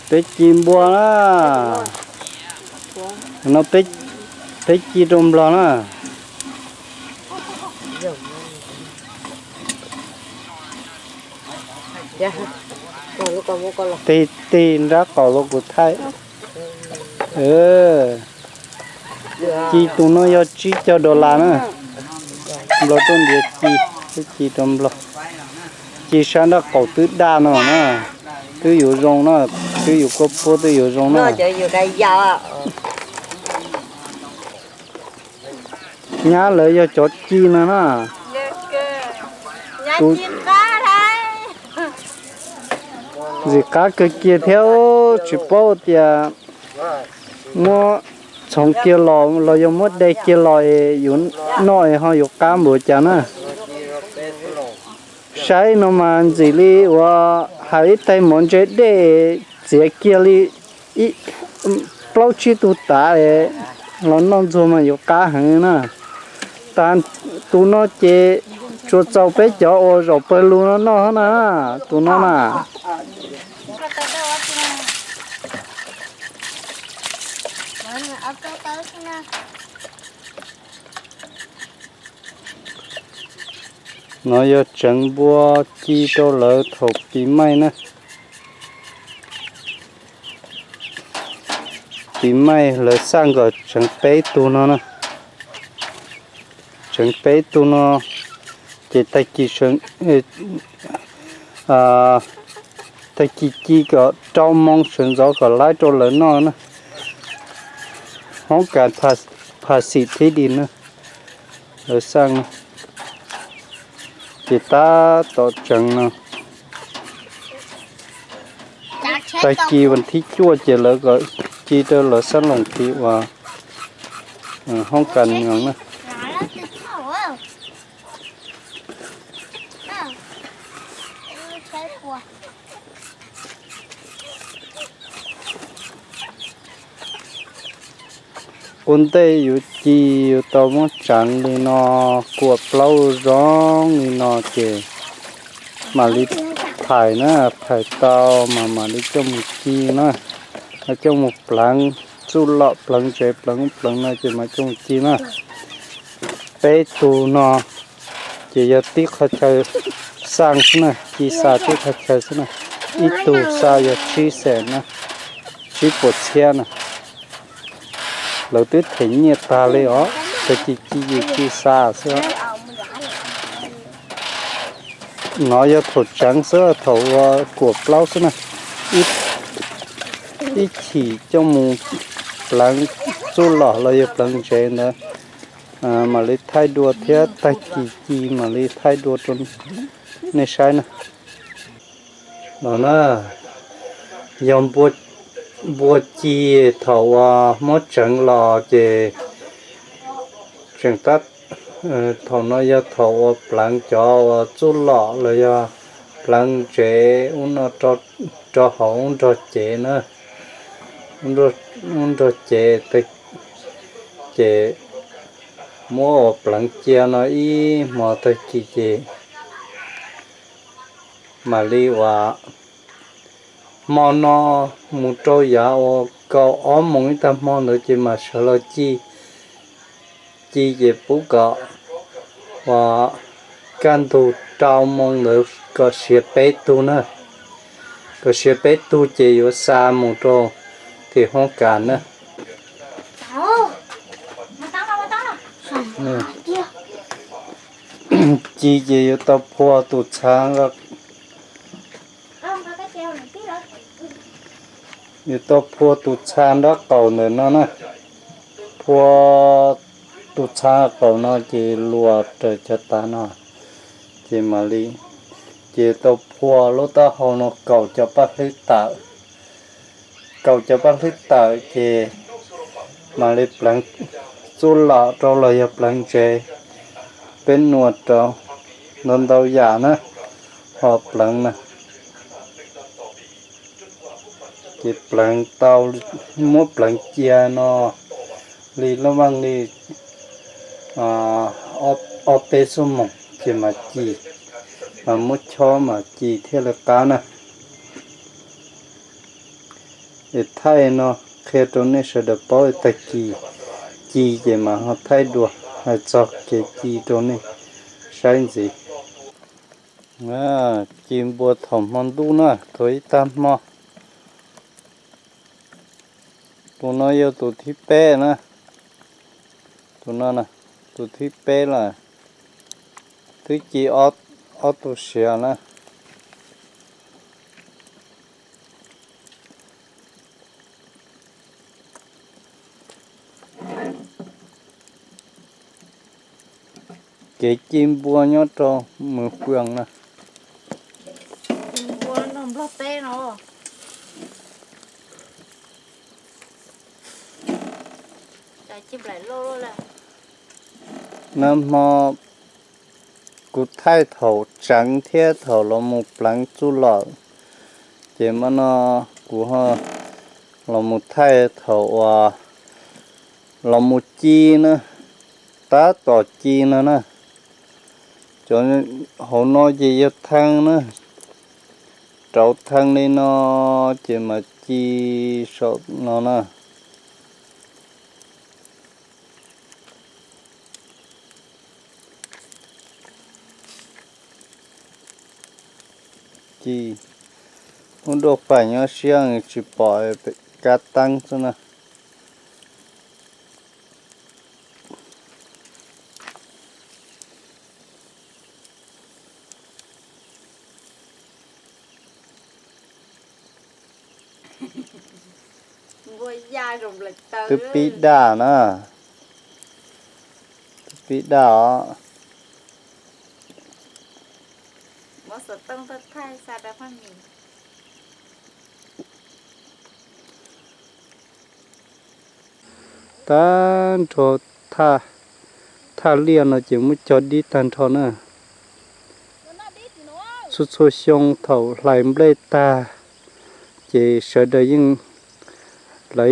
Peb ci npua na. No peb ci rau nplog na. Tig tig nrab qaum los kuv thaij. Ci tus no yog tsib caug dollar na. Nplog tuaj ntiav ci, peb ci rau nplog. Ci sab nrab qaum twb daj no na, twb yuav zoo na, twb yuav kuaj puab twb yuav zoo na. Nyab lawv yog cov ci no na. Tus ntxim qab kawg kiag thiab, tsis paub tias muab txhoov kiag los los yog muab de kiag los es yuav noj es ho yuav qab npaum cas na. Saib no mas ntxim li uas hais ib tais mov ntse dej txiav kiag li plaub tsib tug tav es los noj ntxuag mas yuav qab heev na. Tas tus no ces tsuas txaus peb cov uas zaum pawg lug no noj na, tus no na. No yog tseev npua ci rau lawv thaum pis maij na. Pis maij lawv xaj nkaus tseev peb tug no na. Tseev peb tug no ces tag kis, tag kis ci kom rau moo sawv ntxov kom laib rau lawv noj na. Hoob kas pha xim thib di na, lawv xaj na. Ces tab tom tseev no. Tag kis vas thib cuaj ces lawv kom ci rau lawv xab loos tim uas hoob kas no na. Ua ntej yus ci yus tau muab tseev li no, kuam plaub zoo li no ces mam li phais na, phais tau mas mam li coj mus ci na, coj mus pleev txuj lom pleev tsev pleev ub pleev no ces mam coj mus ci na. Peb tug no ces yog tib qhov chaw xa xwb na, ci xa tib qhov chaw xwb na, ib tug xa yog tsib xees na, tsib puas txhiab na. Lawv twb them nyiaj tag li os, tag kis ci yus ci xa xwb. No yog thaum tseev xwb, thaum ua kuam plaub xwb na, ib chim coj mus pleev txuj lom los yog pleev ntsev ntawd mam li thaij dua thiab, tag kis ci mam li thaij dua rau nej saib na. No na, yog npua ci thaum uas muab tseev los ces tseem tab, thaum no yog thaum uas pleev cov uas txuj lom los yog pleev ntsev ub no rau hauv ub nrog cev na, ub nrog cev, ces muab uas pleev cia no ib hmo tag kis ces mam li uas hmo no mus rau yav uas kaum ob moos ib tag hmo ntawd ces mam sawv los ci. Ci ces pub kom uas kaj ntug rau moos ntawd kom siav peb tug na, kom siav peb tug ces yuav xa mus rau tim hoob kas na. Ci ces yuav tau phua tus txha, yuav tau phua tus txha nrab qaum ntawm no na, phua tus txha qaum no ces luas raws cov tav no, ces mam li, ces tau phua lub taub hau no kaum cov paj hlwb tawm, kaum cov paj hlwb tawm ces mam li pleev txuj lom rau los yog pleev ntsev, peb nua rau ntau ntau yam na, ho pleev na. Ces pleev tau, muab pleev cia no li lub meej li ob peb xuab moos ces mam ci. Mas muab chob mas ci thiaj li qab na. Es thaij no qhia rau nej sawv daws paub tag kis ci ces mas ho thaij dua, hais txog kev ci rau nej saib ntxiv. Ci npua thaum hmo ntuj na, thaum ib tag hmo. Tus no yog tus thib peb na. Tus no, tus thib peb lawm. Twb ci ob tug siav na. Kev ci npua nyob rau Mws Pwm na. Nag hmo kuv thaij thaum tseev thiab thaum los mus pleev txuj lom, ces mas no kuv ho los mus thaij thaum uas los mus ci na, tab tom ci no na. Cov hauv no ces yog thee na, rauv thee li no ces mas ci saum no na. Ci, ub, duaj pais nyob siab tsis pom, kab teeb xwb na. Twb pib daj na, twb pib daj os. Tag nrho thaj liaj no ces muab cog dib tag nrho na. Txhua txhua xyoo thaum hlais nplej tag, ces sawv daws, lawv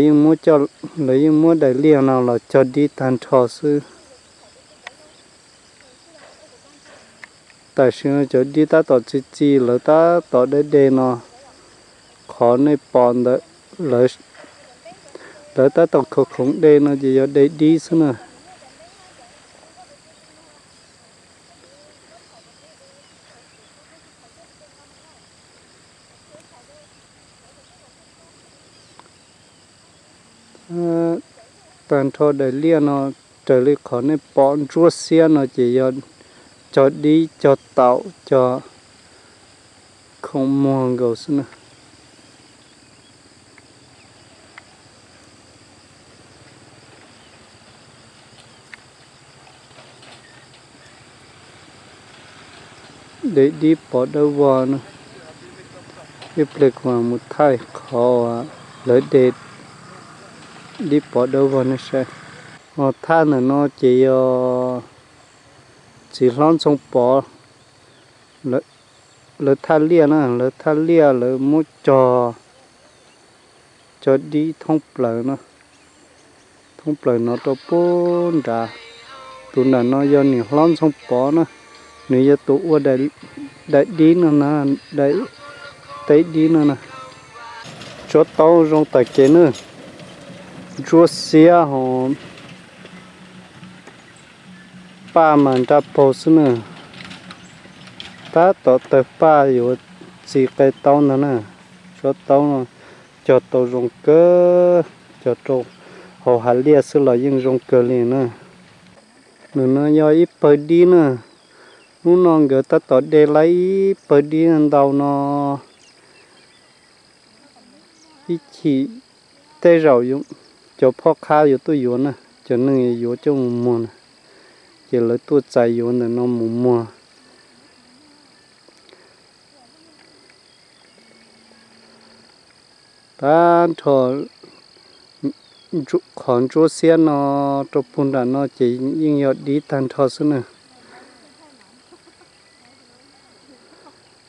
yeej muab daim liaj no los cog dib tag nrho xwb. Tam sim no cov dib tab tom txi txiv, lawv tab tom de de no. Qhov nej pom ntawd, lawv tab tom khoov khoov de no ces yog de dib xwb na. Tag nrho daim liaj no, raws li qhov nej pom ntsuab xiab no ces yog cog dib, cog taum, cog khoom muag nkaus xwb na. De dib pov dawb vog na. Ib pliag kuv mam mus thaij qhov uas lawv de dib pov dawb vog nej saib. Ho thaj ntawm no ces yog txiv hlob Ntxhoo Pov lawv thaj liaj na, lawv thaj liaj lawv muab cog, cog dib thoob plaws no, thoob plaws no rau puag nrad. Tus nram no yog niam hlob Ntxhoo Pov na, nws yog tus ua daim dib no na, daim teb dib no na. Tsuab taub zoo tag kev na, ntsuab xiab ho paj mas nra paug xwb na. Tab tom tawg paj yuav txi qe taub ntag na. Tsuab taub no cog tau zoo kawg, cog rau hauv hav liaj xwb los yeej zoo kawg li na. Nws no yog ib pawg dib na. Hnub no nkawd tab tom de laib ib pawg dib ntau no. Ib chim tej zaum cov phob qhab yuav tuaj yuav na, cov neeg yuav coj mus muag na, ces lawv tuaj txais yuav ntawm no mus muag. Tag nrho qhov ntsuab xiab no rau puag nram no ces yeej yog dib tag nrho xwb na.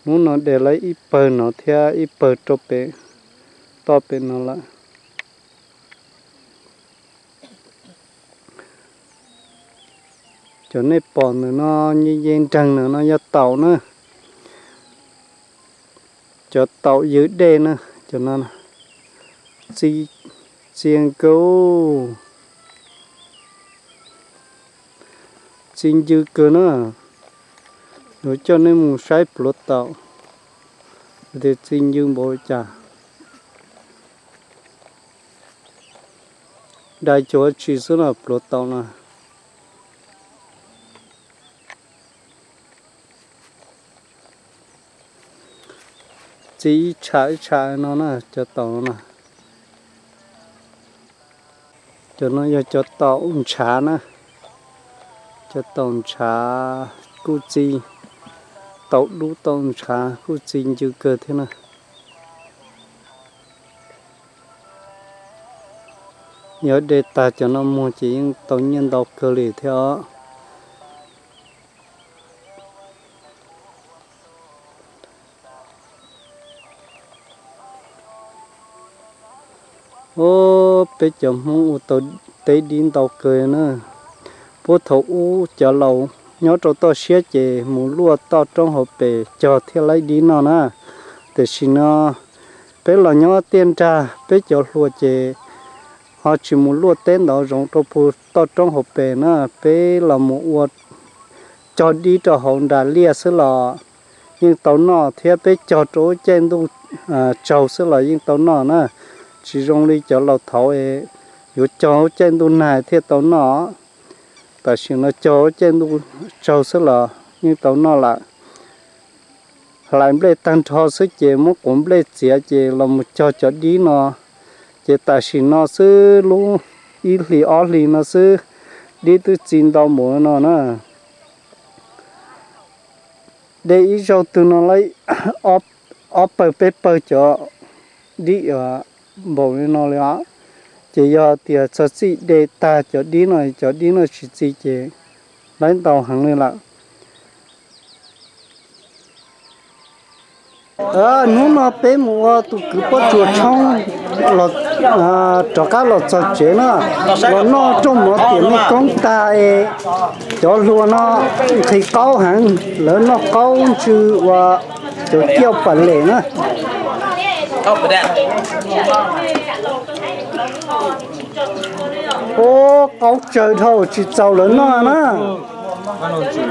Hnub no de lawv ib pawg no thiab ib pawg rau pem toj pem no lawm. Cov nej pom ntawm no nce nce nreeg ntawm no yog taum na. Cov taum ywg dej na, cov no txi, txi nkawg, txi ncw kawg na. Yuav coj nej mus saib pluav taum tias txi ncw npaum li cas. Dai cuag tsi xwb los pluav taum no. Txi ib tsham ib tsham no na, cov taum no na. Cov no yog cov taum ntshav na. Cov taum ntshav kuj txi, taum dub taum ntshav kuj txi ncw kawg thiab na. Yog de tag cov no muag ces yeej tau nyiaj ntau kawg li thiab os. Os, peb cov Hmoob ua tau teb dib ntau kawg na. Puag thaum ub cov laus nyob rau toj siab ces mus luaj toj roob hauv pes cog thiaj laib dib noj na. Tiam sis no peb los nyob tiaj nrag, peb cov hluas ces ho tsis mus luaj teb ntov zoov rau puag toj roob hauv pes na, peb los mus ua cog dib rau hauv nras liaj xwb los yeej tau noj thiab. Peb cog rau lub caij ntuj tsaug xwb los yeej tau noj na. Tsis zoo li cov laus thaud es yuav cog lub caij ntuj nag thiaj tau noj. Tam sim no cog lub caij ntuj tsaug xwb los yeej tau noj lawm. Hlais nplej tag nrho xwb ces muab quav nplej txiav ces los mus cog cov dib no. Ces tam sim no xwb, lub ib hlis ob hlis no xwb, dib twb txi ntau npaum no na. De ib zaug twg no lawm, ob pawg peb pawg cov dib npaum li no li os. Ces yog tias txog txij de tag cov dib no, cov dib no tsis txi ces laib ntau heev li lawm. Hnub no peb mus ua tus kwv Pob Tsuas Tshoob rov qab los txog tsev na, los noj rooj mov tiam mej koob tag es cov hluas no nqhis qaub heev, lawv noj qaub ntsw ua cov ciaj pam lem na. Ub, qaub tsawg dhau tsis txaus lawv noj na.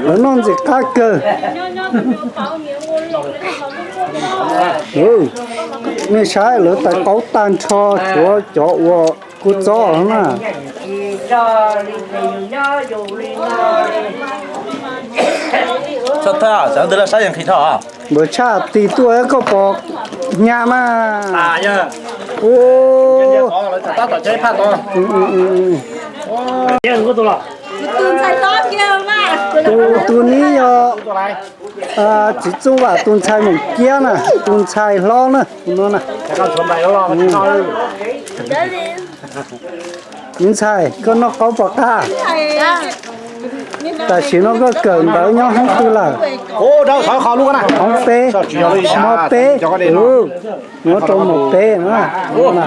Lawv noj ntxim qab kawg. Nej saib lawv tais qaub tag nrho, tshuav cov uas kua txob na. Npawg Tshaj, tig tuaj koj pom hnyav mas. Tus, tus ni yog txiv Txooj Vam tus ntxhais Moos Kiab na, tus ntxhais hlob na, tus no na. Me ntxhais, koj noj qaub pom qab? Tam sim no koj kawm ntawv nyob hoob twg lawm? Hoob peb, hmo peb, nyob rau hmo peb na.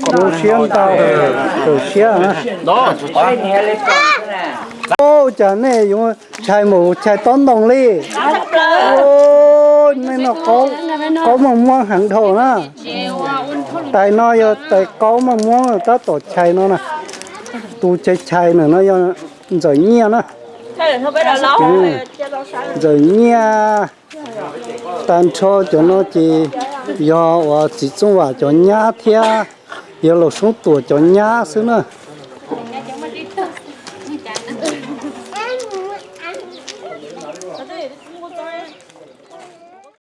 Zoo siab ntau, kawm siab na. Ua cas nej yuav chais mus chais tob ntoo li? Nej noj qaub maj muab heev dhau na. Tais no yog tais qaub maj muab tab tom chais no na. Tus chais chais na no yog Ntxawm Nyiaj na. Ntxawm Nyiaj. Tag nrho cov no ces yog uas txiv Txooj Vam cov nyab thiab yog Laus Soob Tuam cov nyab xwb na.